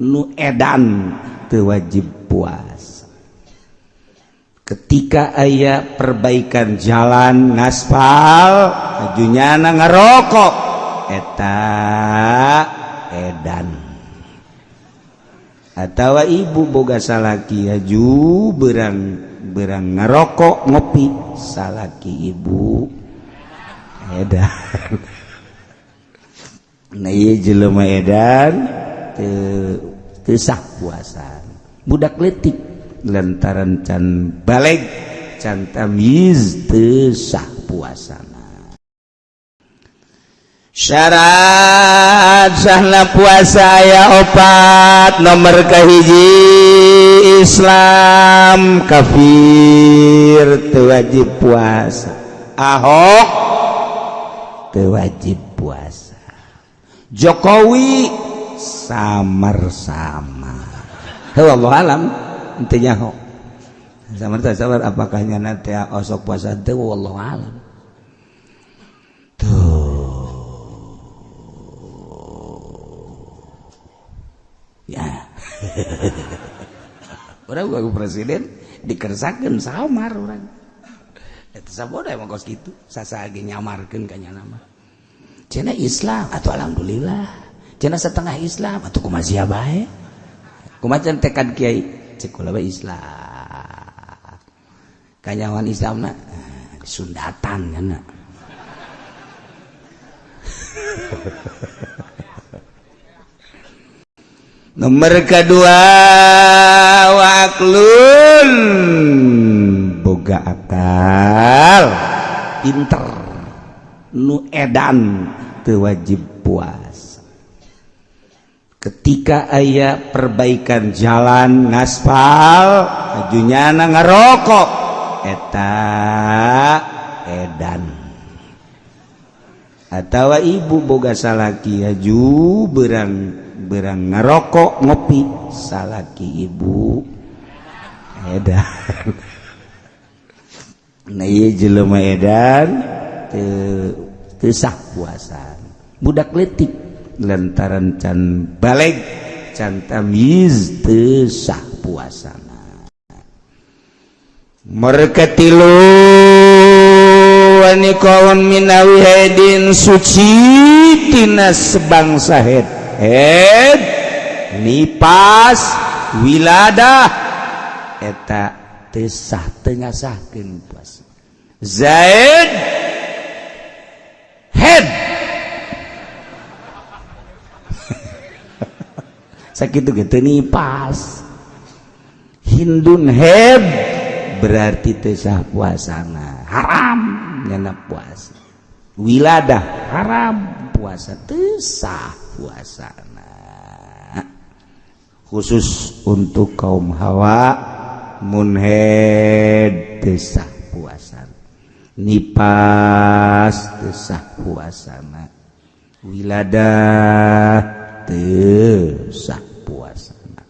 Nu edan teu wajib puasa. Ketika aya perbaikan jalan ngaspal, ajunyana ngarokok, eta edan. Atau ibu boga salaki aju berang berang ngarokok ngopi, salaki ibu edan. Nah, ieu jelema edan teu teu sah puasa. Budak leutik lantaran can balig, can tamyiz, teu sah puasana. Syarat sahna puasa aya opat. Nomor kahiji, Islam. Kafir teu wajib puasa, Ahok teu wajib puasa, Jokowi samar-samar. Wallahu alam, henteu nyaho samar samar apakah nyana teh osok puasa teu, wallahu alam. Tuh ya, urang bagus presiden dikersakeun samar urang eta saboda emang kos kitu sasa ge nyamarkeun ka nyana mah. Cenah Islam atau alhamdulillah, cenah setengah Islam atau kumaha sia bae, kumaha cenah tekad kiai, cek kula bae Islam kanyawan Islamna sundatan nyana. Nomor kedua, waqlun, boga akal pinter. Nu edan teu wajib puasa. Ketika aya perbaikan jalan ngaspal, ajunyana ngarokok, eta edan. Atau ibu boga salaki aju berang berang ngarokok ngopi, salaki ibu edan. Nah, ieu jelema edan teu teu sah puasa. Budak leutik lantaran can balig, can tamyiz, teu sah puasana. Mereka tilu wanikawan minawi haidin, suci tina sebangsa haid, haid, nipas, wiladah, eta teu sah, teu ngasahkeun puasa. Zaid head sakitu ge teu nipas. Hindun head berarti teu sah puasana, haram nyana puasa. Wiladah haram puasa, teu sah puasana. Khusus untuk kaum hawa, mun haid teu sah puasa, nipas teu sah puasana, wiladah teu sah puasana.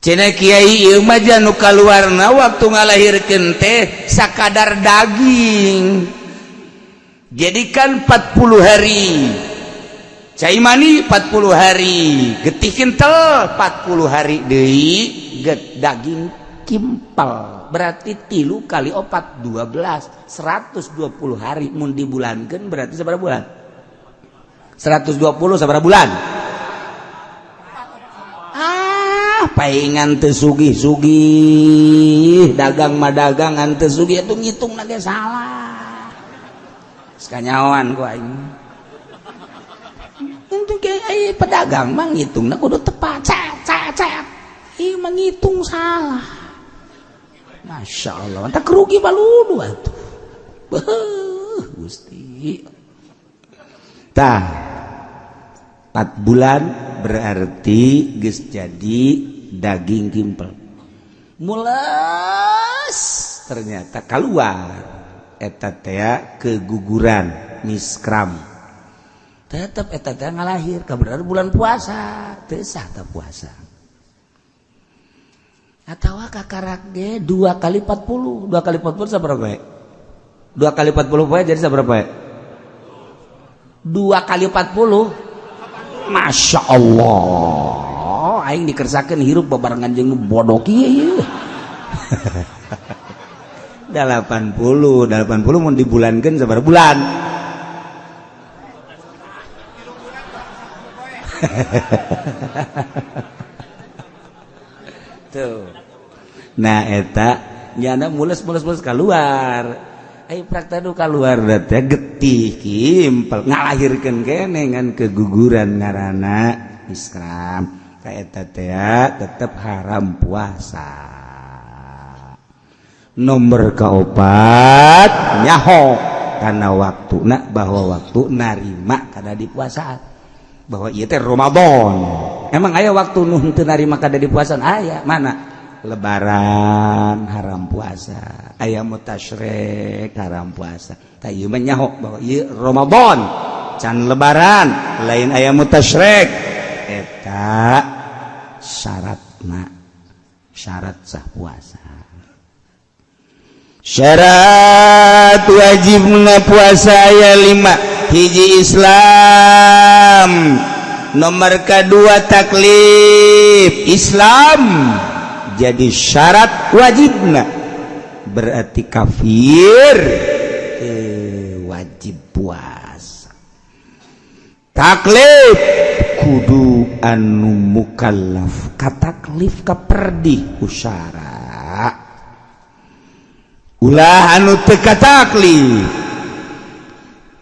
Cenah kiai, ieu mah nu kaluarna waktu ngalahirkeun teh sakadar daging. Jadi kan 40 hari cai mani, 40 hari getih kental, 40 hari deui get daging kimpal, berarti tilu kali opat 12, 120 hari. Mun dibulankeun berarti sabaraha bulan? 120 sabaraha bulan? Ah, paingan teu sugih-sugih, dagang mah dagangan teu sugih, itu ngitung lagi salah. Sekanyawan ku aing. Untuk kayak pedagang mah ngitungna kudu tepat, cet cet cet. Ieu mah ngitung salah. Masya Allah, tak rugi baludu atuh. Beuh, Gusti. Tah, 4 bulan berarti geus jadi daging kimpel. Mules ternyata keluar eta teh keguguran, miskram. Tetep eta teh ngalahir kabenar bulan puasa, teu sah teh puasa. Atawa kakarak ge 2 kali 40, 2 kali 40 sabaraha poe? 2 kali 40 poe jadi sabaraha poe? 2 kali 40. Masya Allah. Nyaho aing dikersakeun hirup babarengan jeung nu bodoh kieu ieu. 80 80 mun dibulankeun sabaraha bulan? Tuh. Nah eta nyana mules-mules-mules keluar. Ayo praktek nu keluar teh getih kimpel ngalahirkeun kene ngan keguguran ngaranna iskram. Ka eta teh tetep haram puasa. Nomor keopat nyaho karena waktuna bahwa waktu narima kada dipuasaan bahwa ieu teh Ramadan. Emang aya waktu nu henteu narima kada dipuasaan? Aya. Mana? Lebaran haram puasa, aya mutasyrik haram puasa. Tah ieu mah nyaho bahwa ieu Ramadan can lebaran lain aya mutasyrik. Eta syaratna, syarat sah puasa. Syarat wajibna puasa aya 5. Hiji Islam, nomor kedua taklif. Islam jadi syarat wajibna, berarti kafir wajib puasa. Taklif kudu anu mukallaf, kataklif kaperdih usyara, ulah anu teu kataklif.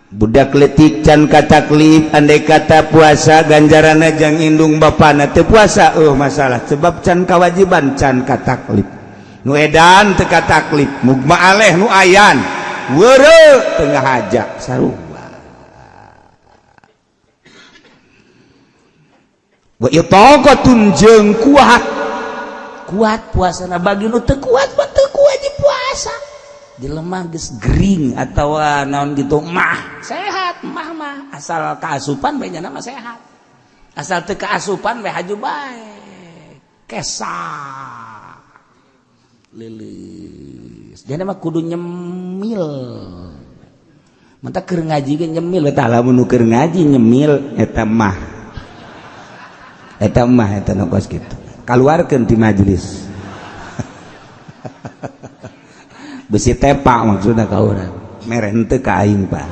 Budak letik can kataklif, andai kata puasa ganjaranna jang indung bapana. Teu puasa masalah sebab can kewajiban, can kataklif. Nu edan teu kataklif, mugma aleh nu ayan weureu tengah haja sarua. Wa itaqatun jeung kuat, kuat puasana. Bagi nu teu kuat mah teu wajib puasa. Jelema geus gering atawa naon gitu mah sehat, mah mah asal kaasupan bae nya mah sehat, asal teu kaasupan bae haju bae kesa lilis. Jadi mah kudu nyemil, mentak keur ngaji ge nyemil. Eta lamun nu keur ngaji nyemil, eta mah eta mah eta nu kos kitu kaluarkeun ti majelis, besi tepak maksudna ka urang mere henteu ka aing pak.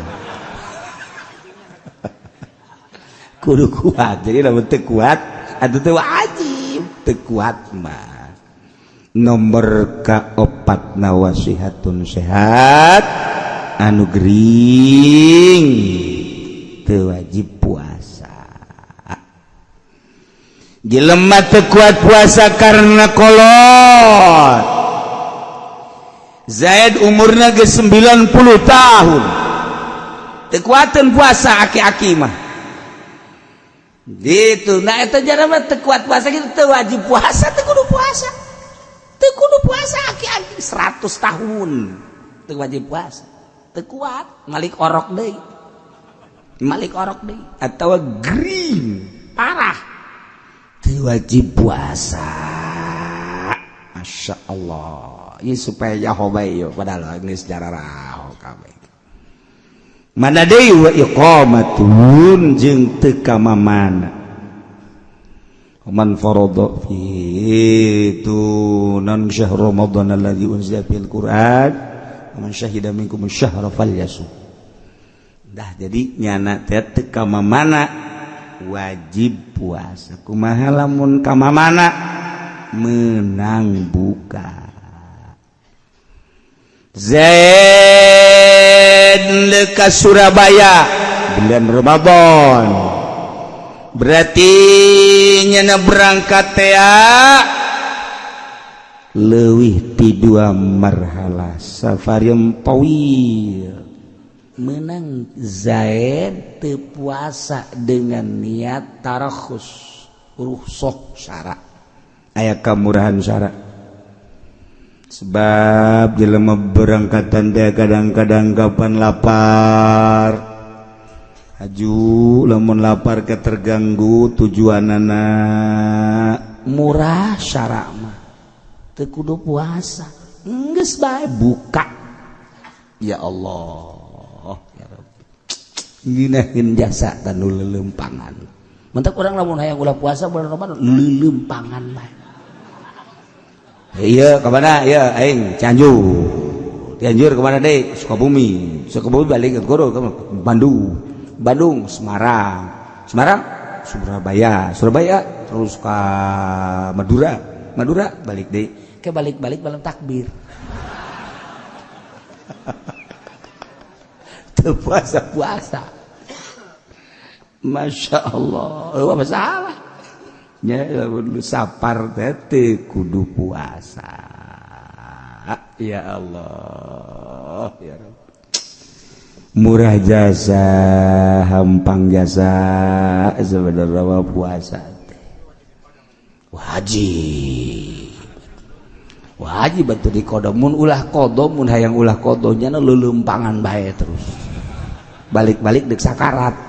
Kudu kuat, jadi lamun teu kuat atuh teu wajib, teu kuat mah. Nomor kaopat nawasihatun sehat, anu gering teu wajib puasa. Jelema teu kuat puasa karena kolot. Zaid umurna ge 90 tahun teu kuateun puasa, aki-aki mah gitu. Nah eta jarang teu kuat puasa gitu teu wajib puasa, teu kudu puasa, teu kudu puasa. Aki-aki 100 tahun teu wajib puasa, teu kuat, malik orok deui, malik orok deui atawa gering parah teu wajib puasa. Masya Allah. Ini supaya nyaho bae ieu, padahal geus jararaho kabeh. Mana deui? Wa iqamatun jeung teu ka mamana. Man farada fi itu nan syahr Ramadan alladzi unzila fil Qur'an, man syahida minkum syahra falyasum. Dah jadi nyana teh teu ka mamana wajib puasa. Kumaha lamun ka mamana? Menang buka. Zaid ke Surabaya bulan Ramadan, berarti nyana berangkat teh leuwih ti dua marhalah, safar yang tawil. Menang Zaid teu puasa dengan niat tarakhus, rukhsah syara, aya kamurahan syara. Sebab jelema berangkatan teh kadang-kadang kapan lapar haju, lamun lapar ke terganggu tujuanana. Murah syara mah teu kudu puasa, geus bae buka. Ya Allah ya Rabbi, nginahin jasa tanu lelempangan. Mentak urang lamun hayang ulah puasa bulan Ramadan, leuleumpangan bae. Iya, kemana? Iya, aing Cianjur. Cianjur kemana deh? Sukabumi. Sukabumi balik ke Goro, ke Bandung. Bandung, Semarang. Semarang, Surabaya. Surabaya terus ke Madura. Madura balik deh. Ke balik-balik malam takbir. Teu puasa-puasa. Masya Allah, apa salah? Nya lamun sapar teh kudu puasa. Ya Allah, ya Rabb. Murah jasa, hampang jasa sebenarnya mah puasa teh. Wajib. Wajib betul di qada. Mun ulah qada, mun hayang ulah qada nya leuleumpangan bae terus. Balik-balik dek sakarat.